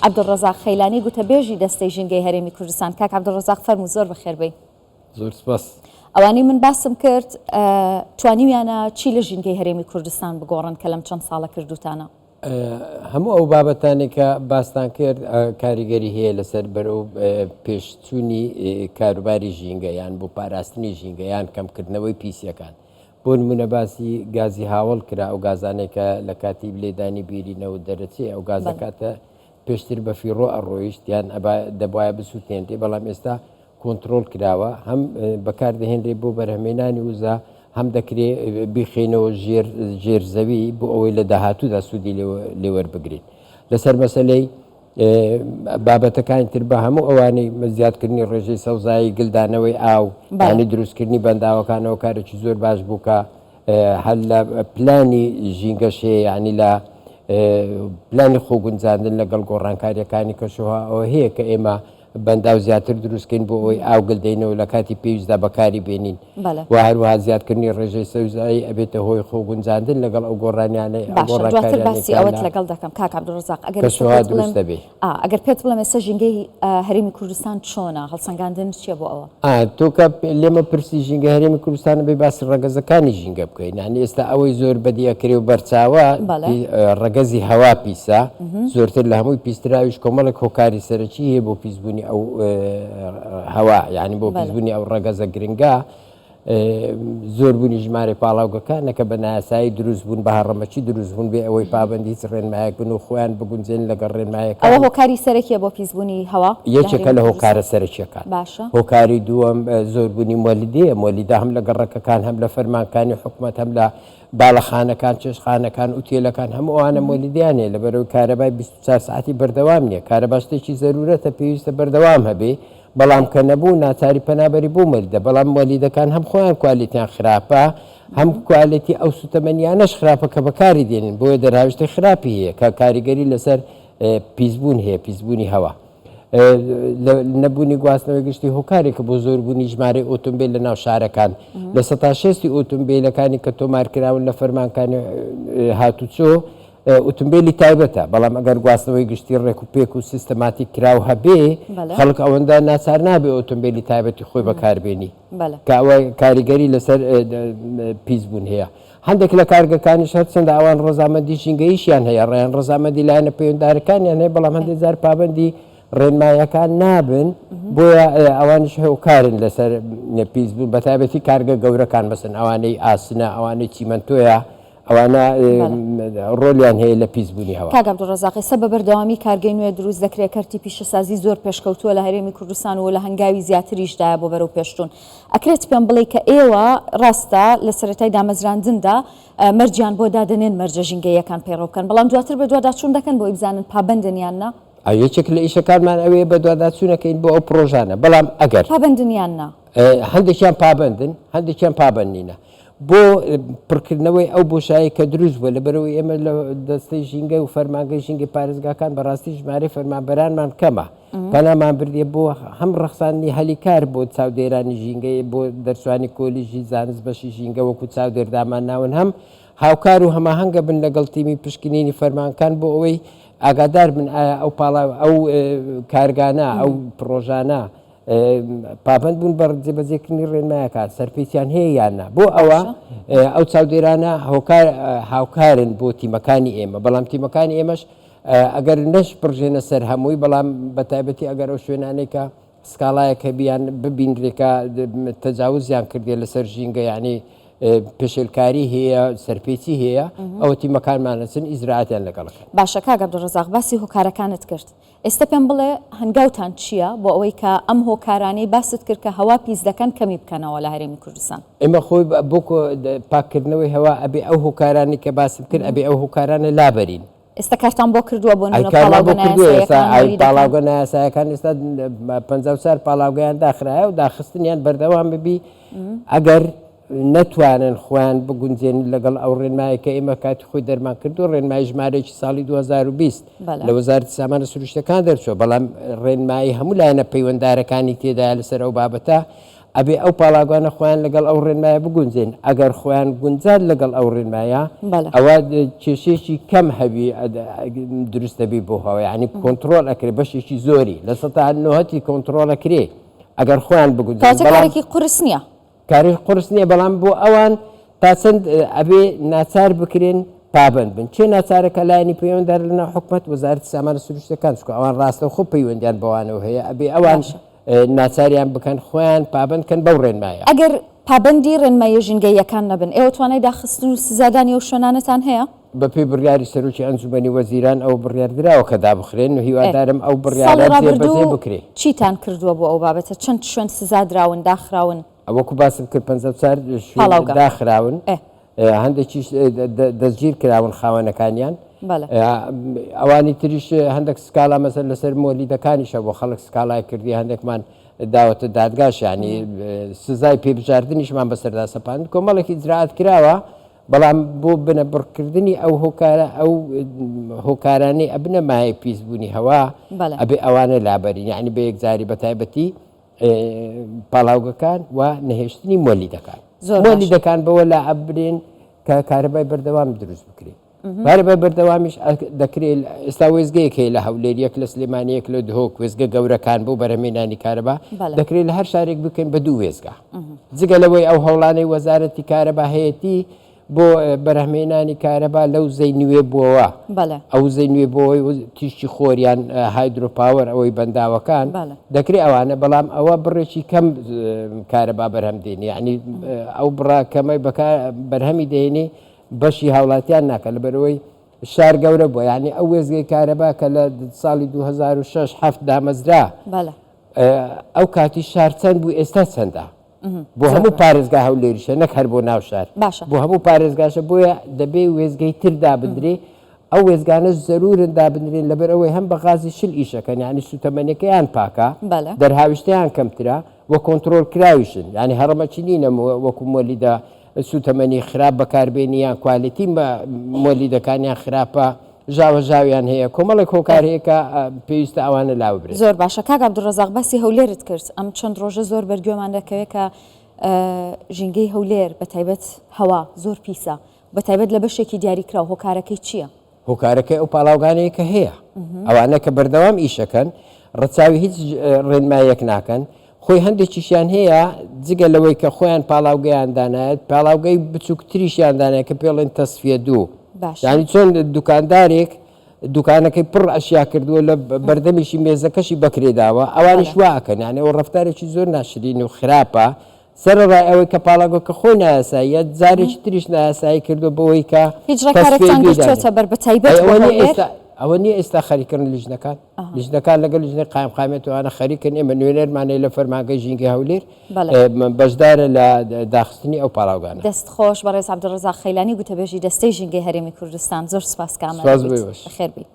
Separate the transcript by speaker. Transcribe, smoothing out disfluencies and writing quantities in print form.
Speaker 1: عەبدولڕەزاق خەیلانی گوتەبێژی دەستەی ژینگەی هەرێمی کوردستان. کاک عەبدولڕەزاق فەرموو زۆر بەخێر بێی.
Speaker 2: زۆر سپاس.
Speaker 1: ئەوانەی من باسم کرد توانیویانە چی لە ژینگەی هەرێمی کوردستان بگۆڕن کە لەم چەند ساڵە کردوتانە؟
Speaker 2: هەموو ئەو بابەتانەی کە باستان کرد کاریگەری هەیە لەسەر بەرەو پێشچوونی کاروباری ژینگە یان بۆ پاراستنی ژینگە یان کەمکردنەوەی پیسیەکان. بۆ نمونە باسی گازی هاوڵ کرا ئەو گازانەی کە لە کاتی لێدانی بیری نەوت دەرەچێ ئەو گازە کاتە پێشتر بە فیڕۆ ئەڕۆیشت یان دەبواە بسووتێنرێ بەڵام ئێستا کۆنترۆڵ کراوە هەم بەکاردەهێنرێ بۆ بەرهەمێنانی وزە هەم دەکرێ بیخەینەوە ژێر ژێر زەوی بۆ ئەوەی لە داهاتوودا سوودی لێوەربگرین لەسەر مەسلەی بابەتەکانی تر بە هەموو ئەوانەی زیادکردنی ڕێژەی سەوزایی گلدانەوەی ئاو ینی دروستکردنی بەنداوەکانەوە کارێکی زۆر باش بوو کە هەر لە پلانی ژینگەش هەیە یعنی لە پلانی خۆگونجاندن لەگەڵ گۆڕانکاریەکانی کەشوها ئەوە هەیە کە ئێمە بەنداو زیاتر دروست کەین بۆ ئەوەی ئاو گل دەینەوە لە کاتی پێویستدا بەکاری بێنین و هەروەها زیادکردنی ڕێژەی سەوزایی ئەبێتە هۆی خۆ گونجاندن لەگەڵ ئەو گۆڕانیانەی ئەو
Speaker 1: باشە دواتر
Speaker 2: گۆڕانکاریانەی
Speaker 1: باسی
Speaker 2: کە
Speaker 1: ئەوەت
Speaker 2: لە
Speaker 1: لەگەڵ دەکەم کاک عەبدولڕەزاق ئەگەر ئێستا
Speaker 2: کەشوهەوا
Speaker 1: پێت
Speaker 2: دروست
Speaker 1: بڵێم
Speaker 2: دەبێ.
Speaker 1: ئا ئەگەر پێت بڵێم ئێستا ژینگەی هەرێمی کوردستان چۆنە هەڵسەنگاندنت چییە بۆ ئەوە؟
Speaker 2: ئا تۆ کە لێمە پرسی ژینگە هەرێمی کوردستان ئەبێ باسی ڕەگەزەکانی ژینگە بکەین یانی ئێستا ئەوەی زۆر بەدی ئەکرێ و بەرچاوە
Speaker 1: بەڵێ.
Speaker 2: ڕەگەزی هەوا پیسە زۆرتر لە هەمووی پیستراویش کۆمەڵێک هۆکاری سەرەکی هەیە بۆ پیسبوونی ئەو هەوا یعنی بۆ پیسبوونی ئەو ڕەگەزە گرنگە زۆربوونی ژمارەی پاڵاوگەکانە کە بە نایاسایی دروست بوون بە هەڕەمەکی دروست بوون بێ ئەوەی پابەندی هیچ ڕێنمایەک بن و خۆیان بگونجێن لەگەڵ ڕێنمایەکان.
Speaker 1: ئەوە هۆکاری سەرەکیە بۆ پیسبوونی هەوا لە
Speaker 2: یەکێکە
Speaker 1: هەرێمی
Speaker 2: لە
Speaker 1: کوردستان؟
Speaker 2: هۆکارە سەرەکیەکان.
Speaker 1: باشە.
Speaker 2: هۆکاری دووەم زۆربوونی مۆلیدەیە، مۆلیدە هەم لە گەڕەکەکان هەم لە فەرمانکانی حکومەت هەم لە باڵەخانەکان، چێشتخانەکان، ئوتێلەکان هەموو ئەوانە مۆلیدەیان هەیە، لەبەرئەوەی کارەبای 24 سەعاتی بەردەوام نییە، کارەبا شتێکی زەرورەتە پێویستە بەردەوام هەبێ، بەڵام کە نەبوو ناچاری پەنابەری بۆ مۆلیدە، بەڵام مۆلیدەکان هەم خۆیان کوالێتیان خراپە، هەم کوالێتی ئەو سوتەمەنیانەش خراپە کە بەکاری دێنن، بۆیە دەرهاویشتەی خراپی هەیە کە کاریگەری لەسەر پیسبوون هەیە، پیسبوونی هەوا. نەبوونی گواستنەوەی گشتی هۆکارێکە بۆ زۆربوونی ژمارەی ئۆتۆمبیل لە ناو شارەکان لە سەتا شێستی ئۆتۆمبیلەکانی کە تۆمارکراون لە فەرمانکانی هاتوچۆ ئۆتۆمبیلی تایبەتە بەڵام ئەگەر گواستنەوەی گشتی ڕێک و پێک و سیستەماتیک کراو هەبێ خەڵک ئەوەندە ناچار نابێ ئۆتۆمبیلی تایبەتی خۆی بەکاربێنی کە ئەوە کاریگەری لەسەر پیسبوون هەیە. هەندێک لە کارگەکانیش هەرچەندە ئەوان ڕەزامەندی ژینگەییشیان هەیە، ڕێیان ڕەزامەندی لایەنە پەیوەنددارەکانیان هەیە، بەڵام هەندێک جار پابەندی ڕێنمایەکان نابن، بۆیە ئەوانیش هۆکارن لەسەر پیسبوون، بەتایبەتی کارگە گەورەکان مەسەن ئەوانەی ئاسنە، ئەوانەی چیمەنتۆیە، ئەوانە ڕۆلیان هەیە لە پیسبوونی هەوا.
Speaker 1: کاک عەبدولڕەزاق ئێستا بە بەردەوامی کارگەی نوێ دروست دەکرێت، کەرتی پیشەسازی زۆر پێشکەوتووە لە هەرێمی کوردستان و لە هەنگاوی زیاتریشدایە بۆ بەرەوپێشچوون. ئەکرێت پێم بڵێی کە ئێوە ڕاستە لە سەرەتای دامەزراندندا مەرجیان بۆ دادەنێن مەرجە ژینگەییەکان پەیڕەو بکەن، بەڵام دواتر بەدواداچوون دەکەن بۆ ئەوەی بزانن پابەندن یان نا؟
Speaker 2: یەکێک لە ئیشەکانمان ئەوەیە بەدواداچوونەکەین بۆ ئەو پڕۆژانە، بەڵام ئەگەر.
Speaker 1: پابەندن یان نا؟
Speaker 2: هەندێکیان پابەندن، هەندێکیان پابەند نینە. بۆ پڕکردنەوەی ئەو بۆشایەی کە دروست بووە، لەبەرئەوەی ئێمە لە دەستەی ژینگە و فەرمانگەی ژینگەی پارێزگاکان بەڕاستی ژمارەی فەرمانبەرانمان کەمە، پەنامان بردیە بۆ هەم ڕەخساندنی هەلی کار بۆ چاودێرانی ژینگەی بۆ دەرچوانی کۆلیژی زانست بەشی ژینگە وەکو چاودێر دامانناون هەم هاوکار و هەماهەنگە بن لەگەڵ تیمی پشکنینی فەرمانکان بۆ ئەوەی ئاگادار بن ئایا ئەو پاڵا ئەو کارگانە ئەو پڕۆژانە پابەند بوون بە جێبەجێکردنی ڕێنمایەکان سەرپێچیان هەیە یان نا بۆ ئەوە ئەو چاودێرانە هۆکار هاوکارن بۆ تیمەکانی ئێمە بەڵام تیمەکانی ئێمەش ئەگەر نەش پڕژێنە سەر هەمووی بەڵام بە تایبەتی ئەگەر ئەو شوێنانەی کە سکاڵایەک هەبیان ببینرێ کە تەجاوزیان کردێ لەسەر ژینگە یعنی پێشێلکاری هەیە سەرپێچی هەیە ئەوە تیمەکانمان ئەچن ئیجرائاتیان لەگەڵ ئەکەن.
Speaker 1: باشە کاک عەبدولڕەزاق باسی هۆکارەکانت کرد ئێستا پێم بڵێ هەنگاوتان چییە بۆ ئەوەی کە ئەم هۆکارانەی باست کرد کە هەوا پیس دەکەن کەمی بکەنەوە لە هەرێمی کوردستان؟
Speaker 2: ئێمە خۆی بۆ پاککردنەوەی هەوا ئەبێ ئەو هۆکارانەی کە باسم کرد ئەبێ ئەو هۆکارانە لابەرین.
Speaker 1: ئێستا کارتان بۆ کردووە بۆ
Speaker 2: ئەی
Speaker 1: نمونە
Speaker 2: کارمان
Speaker 1: پاڵاوگە
Speaker 2: بۆ کردووە ئێستا
Speaker 1: نایاساییەکان
Speaker 2: ئەی
Speaker 1: مۆلیدەکان؟
Speaker 2: پاڵاوگە نایاسایەکان ئێستا 54 پاڵاوگەیان داخرایە و داخستنیان بەردەوام ببی ئەگەر نەتوانن خۆیان بگونجێنن لەگەڵ ئەو ڕێنمایە کە ئێمە کاتی خۆی دەرمان کردو ڕێنمایی ژمارەیەکی ساڵی 2020 لە وەزارەتی سامانە سروشتەکان دەرچووە بەڵام ڕێنمایی هەموو لایەنە پەیوەندارەکانی تێدایە لەسەر ئەو بابەتە. ئەبێ ئەو پاڵاوگانە خۆیان لەگەڵ ئەو ڕێنمایە بگونجێن، ئەگەر خۆیان گونجان لەگەڵ ئەو ڕێنمایە ئەوە کێشەیەکی کەم هەبی دروست دەبی بۆ هەوە یعنی کۆنترۆل ئەکرێ بەشێکی زۆری لە سەتا نۆهەتی کۆنترۆل ئەکرێ ئەگەر خۆیان بگونجێن.
Speaker 1: کەواتە کارێکی قورس نییە.
Speaker 2: کارێکی قورس نییە بەڵام بۆ ئەوان تا چەند ئەبێ ناچار بکرێن پابەند بن کێ ناچارە کە لایەنی پەیوەندار لەناو حکومەت وەزارەتی سامانە سروشتەکان چونکە ئەوان ڕاستەوخۆ پەیوەندیان بەوانەوە هەیە ئەبێ ئەوان ناچاریان بکەن خۆیان پابەند کەن بەو ڕێنمایە.
Speaker 1: ئەگەر پابەندی ڕێنماییە ژینگەییەکان نەبن، ئێوە توانای داخستن و سزادانی ئەو شوێنانەتان هەیە؟
Speaker 2: بەپێی بڕیاری سەرۆکی ئەنجومەنی وەزیران ئەوە بڕیاردراوە کە دابخرێن و هیوادارم ئەو بڕیارە
Speaker 1: ساڵی
Speaker 2: جێبەجێ
Speaker 1: ڕابردوو
Speaker 2: بکرێ.
Speaker 1: چیتان کردووە بۆ ئەو بابەتە؟ چەند شوێن سزادراون، داخراون؟
Speaker 2: وەکو باسم کرد 54 شوێن
Speaker 1: پاڵاوگە.
Speaker 2: داخراون.
Speaker 1: ئێ.
Speaker 2: هەندێکیش دەستگیر کراون خاوەنەکانیان.
Speaker 1: بەڵێ.
Speaker 2: ئەوانی تریش هەندێک سکاڵا مەسەلەن لەسەر مۆلیدەکانیشە بۆ خەڵک سکاڵای کردی هەندێکمان داوەتە دادگاش یانی سزای پێبژاردنیشمان بەسەردا سەپاند کۆمەڵێک ئیجرائات کراوە بەڵام بۆ بنەبڕکردنی ئەو هۆکارە ئەو هۆکارانەی ئەبنە مایەی پیسبوونی هەوا ئەبێ ئەوانە لابەرین یعنی بە یەکجاری بە تایبەتی پاڵاوگەکان و نەهێشتنی مۆلیدەکان مۆلیدەکان بەوە لا ئەبرێن کە کارەبای بەردەوام دروست بکرێت کارەبای بەردەوامیش دەکرێت ئێستا وێزگەیەک هەیە لە هەولێر یەک لە سلێمانی یەک لە دهۆک وێزگە گەورەکان بۆ بەرهەمێنانی کارەبا دەکرێت لە هەر شارێک بکەین بە دوو وێزگە جگە لەوەی ئەو هەوڵانەی وەزارەتی کارەبا هەیەتی بۆ بەرهەمێنانی کارەبا لەو زەی نوێ بووەوە ئەو زەی نوێ بۆی تیشکی خۆریان hydro power ئەوەی بەنداوەکان دەکرێت ئەوانە بەڵام ئەوە بڕێکی کەم کارەبا بەرهەم دێنی یعنی ئەو بڕا کەمەی بەرهەمی دێنی بەشی هاوڵاتیان ناکات لەبەرئەوەی شار گەورە بووە یانی ئەو وێستگەی کارەبا کە لە ساڵی 2006 هەفت دامەزرا ئەو کاتی شار چەند بوو ئێستا چەندە بۆ هەموو پارێزگا هەولێریشە نەک هەر بۆ ناو شار
Speaker 1: باشە
Speaker 2: بۆ هەموو پارێزگاشە بۆیە دەبێ وێستگەی تر دابدرێ ئەو وێستگانە زەرورن دابنرێن لەبەر ئەوەی هەم بە غازی شل ئیشەکەن یعنی سوتەمەنیەکەیان پاکە دەرهاویشتیان کەمترە و کۆنترۆل کراویشن یعنی هەڕەمەکی نینە وەکو مۆلیدە سوتەمەنی خراپ بەکاربێنی یان کوالێتی مۆلیدەکانیان خراپە ژاوەژاویان هەیە کۆمەڵێک هۆکار هەیە کە پێویستە ئەوانە لاوبرێن.
Speaker 1: زۆر باشە کاک عەبدولڕەزاق باسی هەولێرت کرد ئەم چەند ڕۆژە زۆر بەرگوێمان دەکەوێت کە ژینگەی هەولێر بەتایبەت هەوا زۆر پیسە بەتایبەت لە بەشێکی دیاریکراو هۆکارەکەی چییە؟
Speaker 2: هۆکارەکەی ئەو پاڵاوگانەیە کە هەیە ئەوانە کە بەردەوام ئیشەکەن ڕەچاوی هیچ ڕێنمایەک ناکەن خۆی هەندێکیشیان هەیە جگە لەوەی کە خۆیان پاڵاوگەیان دانایەت پاڵاوگەی بچووکتریشیان دانایە کە پێڵێن تەسفیە دوو یانی چۆن دوکاندارێک دوکانەکەی پڕ ئەشیا کردووە لە بەردەمیشی مێزەکەشی بەکرێداوە ئەوانیش واکەن یانە ئەو ڕفتارێکی زۆر ناشرین و خراپە سەرەڕای ئەوەی کە پاڵاوگەکە خۆی نایاساییە، جارێکی تریش نایاسایی کردووە بەوەی کە
Speaker 1: هیچ ڕێکارێکتان
Speaker 2: تەسفیەی دووی دانێ.
Speaker 1: گرتووەتە بەر بەتایبەت
Speaker 2: ئەی
Speaker 1: بۆ
Speaker 2: ئەوە نییە
Speaker 1: هەولێر؟
Speaker 2: ئێستا ئەوە نییە ئێستا خەریکن لیژنەکان لیژنەکان لەگەڵ لیژنەی قایمقامیەت و ئەوانە خەریکن ئێمە نوێنەرمان هەیە لە فەرمانگەی ژینگەی هەولێر
Speaker 1: بەڵێ.
Speaker 2: بەشدارە لە داخستنی ئەو پاڵاوگانە.
Speaker 1: دەست خۆش بەڕێز عەبدولڕەزاق خەیلانی گوتەبێژی دەستەی ژینگەی هەرێمی کوردستان زۆر سوپاس کە ئامادە
Speaker 2: سوپاس بۆ
Speaker 1: بوویت.
Speaker 2: ئێوەش.
Speaker 1: بەخێر بێی.